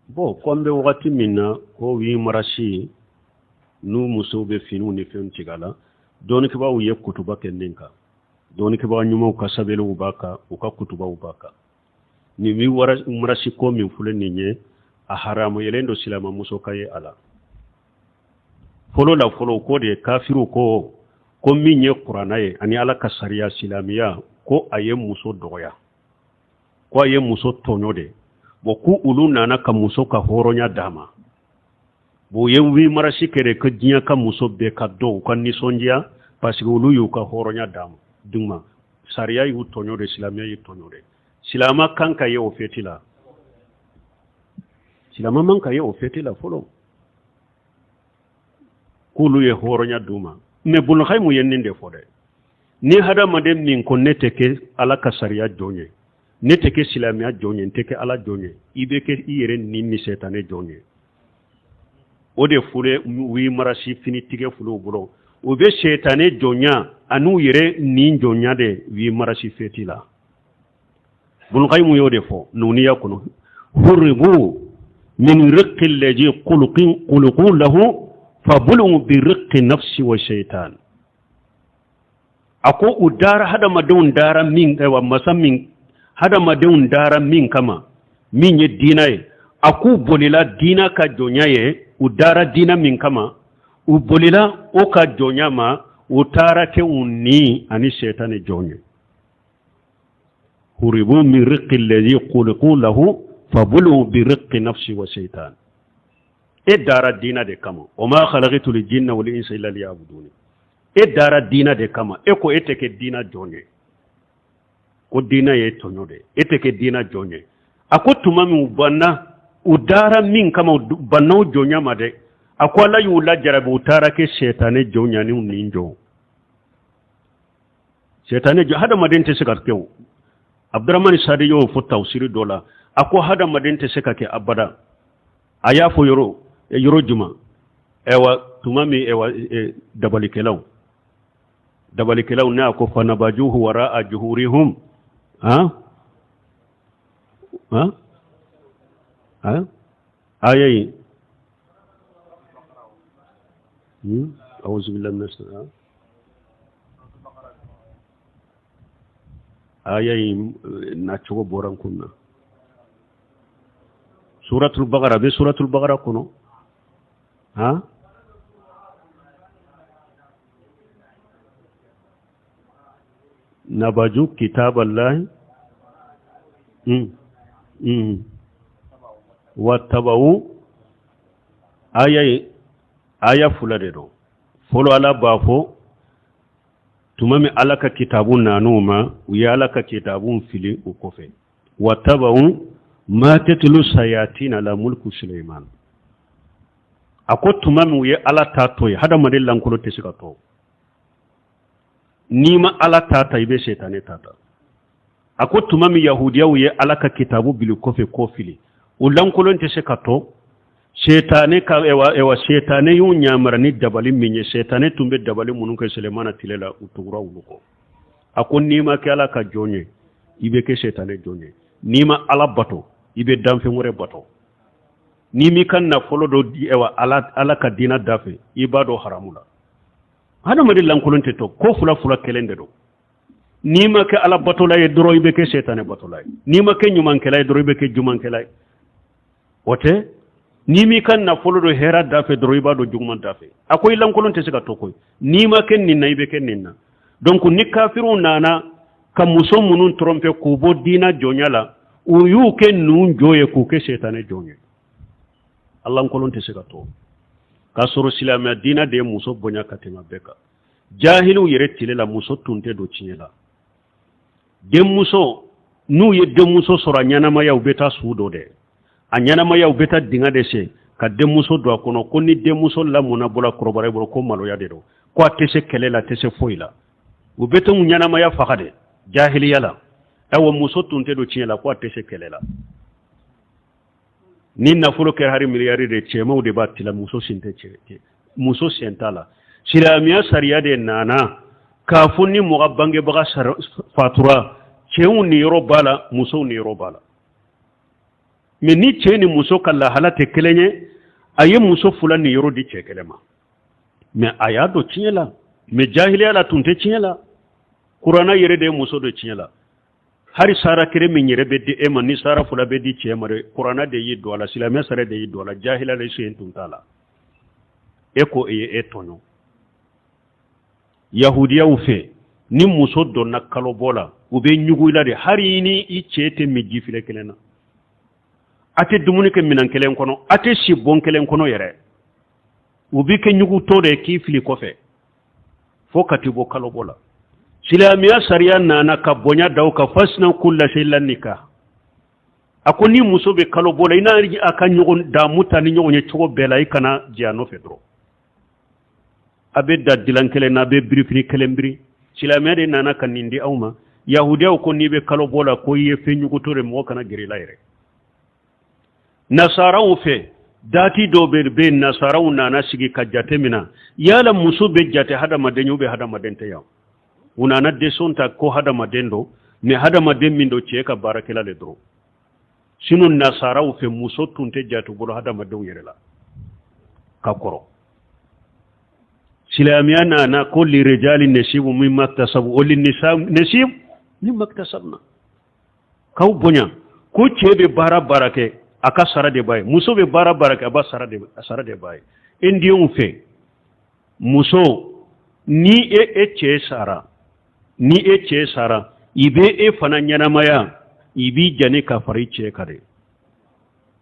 Bon, ko an bɛ wagati min na, ko 8 marisi n'u musow bɛ finiw ni fɛnw tigɛ a la, dɔnnikɛbaaw ye kutuba kɛ nin kan. Dɔnnikɛbaa ɲumanw ka sɛbɛnniw b'a kan, u ka kutubaw b'a kan. Nin 8 marisi ko min filɛ nin ye, a haramuyalen don silamɛmuso ka ye a la. Fɔlɔ la fɔlɔ, ko de ye kafiriw ko min ye kuranna ye ani Ala ka sariya silamɛya, ko a ye muso dɔgɔya, ko a ye muso tɔɲɔ de. Bon, ko olu nana ka muso ka hɔrɔnya d'a ma. Bon, u ye 8 marisi kɛ de ko diɲɛ ka muso bɛɛ ka dɔn, u ka nisɔndiya, parce que olu y'u ka hɔrɔnya d'a ma d'u ma. Sariya y'u tɔɲɔ de, silamɛya y'u tɔɲɔ de. Silamɛ kan ka ye o fɛti la? Silamɛ man ka ye o fɛti la fɔlɔ, k'olu ye hɔrɔnya d'u ma. Mais Bulukayimu ye nin de fɔ dɛ: ni hadamaden min ko ne tɛ kɛ Ala ka sariya jɔn ye, ne tɛ kɛ silamɛya jɔn ye, n tɛ kɛ Ala jɔn ye, i bɛ kɛ i yɛrɛ ni ni sɛtanɛ jɔn ye. O de fure 8 marisi fini tigɛ fulu bolo, u bɛ sɛtanɛ jɔnya an'u yɛrɛ ni jɔnya de 8 marisi fɛti la. Bulukayimu y'o de fɔ nuniya kɔnɔ: huribu min riqi lazi khuliqu lahu fabulu bi riqi nafsi wa shaitan. A ko u dara, hadamadenw dara min, wa masa min hadamadenw dara min kama, min ye diina ye, a k'u bolila diina ka jɔnya ye. U dara diina min kama, u bolila o ka jɔnya ma, u taara kɛ u ni ani sɛtanɛ jɔn ye. Huribu min riqi lazi khuliqu lahu fabulu bi riqi nafsi wa shaitan. E dara diina de kama. Wa ma khalaqtul jinna wal insa illa liya'buduni. E dara diina de kama, e ko e tɛ kɛ diina jɔn ye, ko diina ye tɔɲɔ de, e tɛ kɛ diina jɔn ye. A ko tuma min u banna, u dara min kama, u banna o jɔnya ma dɛ, a ko Ala y'u lajarabi, u taara kɛ sɛtanɛ jɔn yanni nin jɔn sɛtanɛ jɔn. Hadamaden tɛ se ka kɛ o. Abdramani Sadi y'o fɔ tafsiri dɔ la. A ko hadamaden tɛ se ka kɛ abada. A y'a fɔ yɔrɔ juma? Ɛwa, tuma min, ɛwa, dabalikɛlaw ne, a ko fanabajuhu wara juhurihum ha ha ha aya yi auzu billahi minash aya in nacogo bɔra n kun na. Suratul Bakara bɛ, Suratul Bakara kɔnɔ ha. Nabaju kitaballahi wattabawu. Aya ye aya fila de don. Fɔlɔ, Ala b'a fɔ tuma min Ala ka kitabu nan'u ma, u ye Ala ka kitabu fili u kɔfɛ. Wattabawu ma tatlu sayatin ala mulku Suleiman. A ko tuma min u ye Ala ta to ye, hadamaden lankolon tɛ se ka to. N'i ma Ala ta ta, i bɛ sɛtanɛ ta ta. A ko tuma min yahudiyaw ye Ala ka kitabu bili kɔfɛ k'o fili, u lankolon tɛ se ka to. Sɛtanɛ ka, ɛwa, sɛtanɛ y'u ɲamara ni dabali min ye, sɛtanɛ tun bɛ dabali minnu kɛ Selemana tile la, u tugura olu kɔ. A ko n'i ma kɛ Ala ka jɔn ye, i bɛ kɛ sɛtanɛ jɔn ye. N'i ma Ala bato, i bɛ danfɛn wɛrɛ bato. N'i m'i ka nafolo dɔ di, ɛwa, Ala ka diinɛ da fɛ, i b'a dɔn haramu la. Hadamaden lankolon tɛ to. Ko fila fila kelen de don. N'i ma kɛ Ala batola ye dɔrɔn, i bɛ kɛ sɛtanɛ batola ye. N'i ma kɛ ɲumankɛla ye dɔrɔn, i bɛ kɛ jumankɛla ye. O tɛ, n'i m'i ka nafolo don hɛrɛ da fɛ dɔrɔn, i b'a don juguman da fɛ. A ko i lankolon tɛ se ka to koyi. N'i ma kɛ nin na, i bɛ kɛ nin na. Donc ni kafiriw nana ka muso minnu tromper k'u bɔ diina jɔnya la, u y'u kɛ ninnu jɔn ye, k'u kɛ sɛtanɛ jɔn ye. A lankolon tɛ se ka to, k'a sɔrɔ silamɛya diina de ye muso bonya ka tɛmɛ bɛɛ kan. Jahiliw yɛrɛ tile la, muso tun tɛ don tiɲɛ la. Denmuso, n'u ye denmuso sɔrɔ a ɲɛnamaya, u bɛ taa su dɔ dɛ a ɲɛnamaya, u bɛ taa dingɛ de sen ka denmuso don a kɔnɔ, ko ni denmuso lamɔna bɔra kɔrɔbara bolo, ko maloya de don, ko a tɛ se kɛlɛ la, a tɛ se foyi la. U bɛ taa ɲɛnamaya faga de jahiliya la. Ayiwa, muso tun tɛ don tiɲɛ la, ko a tɛ se kɛlɛ la. Ni nafolo kɛra hari miliyari de, cɛmanw de b'a tila, muso sen tɛ cɛ, muso sen t'a la. Silamɛya sariya de nana k'a fɔ ni mɔgɔ bangebaga fatura, cɛw niyɔrɔ b'a la, musow niyɔrɔ b'a la. Mais ni cɛ ni muso ka lahala tɛ kelen ye, a ye muso fila niyɔrɔ di cɛ kelen ma. Mais a y'a don tiɲɛ la, mais jahiliya la tun tɛ tiɲɛ la. Kuranna yɛrɛ de ye muso don tiɲɛ la. Hali sara kelen min yɛrɛ bɛ di e ma, ni sara fila bɛ di cɛ ma dɛ, kuranna de y'i don a la, silamɛ sariya de y'i don a la. Jahiliya la, sen tun t'a la. E ko e ye e tɔɲɔ. Yahudiyaw fɛ, ni muso donna kalobɔ la, u bɛ ɲugu i la de. Hali ni i cɛ tɛ min jifilen kelen na, a tɛ dumuni kɛ minɛn kelen kɔnɔ, a tɛ si bon kelen kɔnɔ yɛrɛ, u b'i kɛ ɲugutɔ de k'i fili kɔfɛ fo ka t'i bɔ kalobɔ la. Silamɛya sariya nana ka bonya da o kan. Fasina kulla shay la nikah. A ko ni muso bɛ kalobɔ la, i n'a a ka ɲɔgɔn damu ta ni ɲɔgɔn ye cogo bɛɛ la, i kana jɛ a nɔfɛ dɔrɔn. A bɛ da dilan kelen na, a bɛ birifini kelen biri. Silamɛya de nana ka nin di aw ma. Yahudiyaw ko n'i bɛ kalo bɔ la, ko i ye fɛn ɲugutɔ de, mɔgɔ kana gɛrɛ i la yɛrɛ. Nasaraw fɛ, dati dɔw bɛ yen, nasaraw nana sigi ka jate minɛ yala muso bɛ jate hadamaden ye ou bien hadamaden tɛ yan. U nana décision ta ko hadamaden don, mais hadamaden min don, cɛ ka baarakɛla de dɔrɔn. Sinon nasaraw fɛ, muso tun tɛ jate bolo hadamadenw yɛrɛ la ka kɔrɔ. Silamɛya nana ko lirijali nasibu mimma iktasabu wa linnisa nasibu mimma iktasabna, k'aw bonya. Ko cɛ bɛ baara baara kɛ, a ka sara de b'a ye. Muso bɛ baara baara kɛ, a b'a sara de, a sara de b'a ye. Indienw fɛ, muso, ni e cɛ sara, ni e cɛ sara, i bɛ e fana ɲɛnamaya, i b'i jani ka fara i cɛ kan de.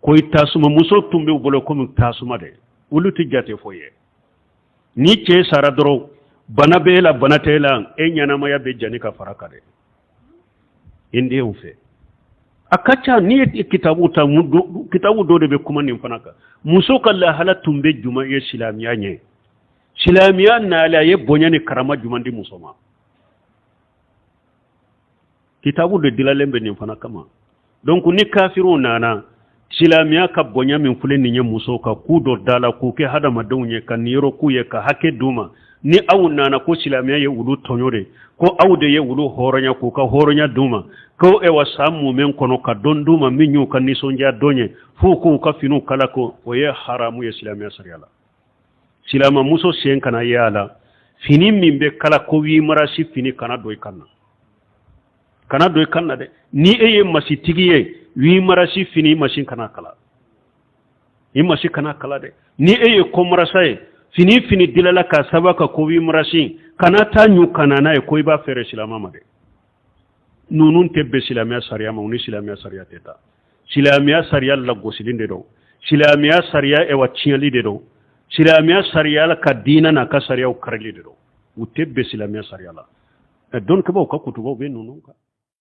Ko i tasuma, muso tun b'u bolo komi tasuma de, olu tɛ jate foyi ye. Ni cɛ sara dɔrɔn, bana bɛ e la, bana tɛ e la, e ɲɛnamaya bɛ jani ka fara kan de. Indienw fɛ, a ka ca. N'i ye kitabu ta, kitabu dɔ de bɛ kuma nin fana kan. Muso ka lahala tun bɛ jumɛn ye silamɛya ɲɛ? Silamɛya nalen, a ye bonya ni karama jumɛn di muso ma? Kitabu de dilalen bɛ nin fana kama. Donc ni kafiriw nana, silamɛya ka bonya min filɛ nin ye musow ka k'u dɔ da la, k'u kɛ hadamadenw ye, ka niyɔrɔ k'u ye, ka hakɛ d'u ma, ni aw nana ko silamɛya ye olu tɔɲɔ de, ko aw de ye olu hɔrɔnya, k'u ka hɔrɔnya d'u ma, ko ewa san mumɛ kɔnɔ ka don d'u ma min y'u ka nisɔndiya don ye, f'u k'u ka finiw kala, ko o ye haramu ye silamɛya sariya la. Silamɛmuso sen kana ye a la. Fini min bɛ kala ko 8 mars, fini kana don i kan na, kana don i kan na dɛ. Ni e ye masitigi ye, 8 mars fini, i masi kana kala, i masi kana kala dɛ. Ni e ye commerçant ye, fini fini dilala ka saba ka ko 8 mars, kana taa ɲu ka na n'a ye ko i b'a feere silama ma dɛ. Ninnu tɛ bɛn silamɛya sariya ma, u ni silamɛya sariya tɛ taa. Silamɛya sariya lagosilen de don, silamɛya sariya ewa tiɲɛli de don, silamɛya sariya ka diinɛ n'a ka sariyaw karili de don. U tɛ bɛn silamɛya sariya la. Dɔnnikɛbaaw ka kutubaw bɛ ninnu kan.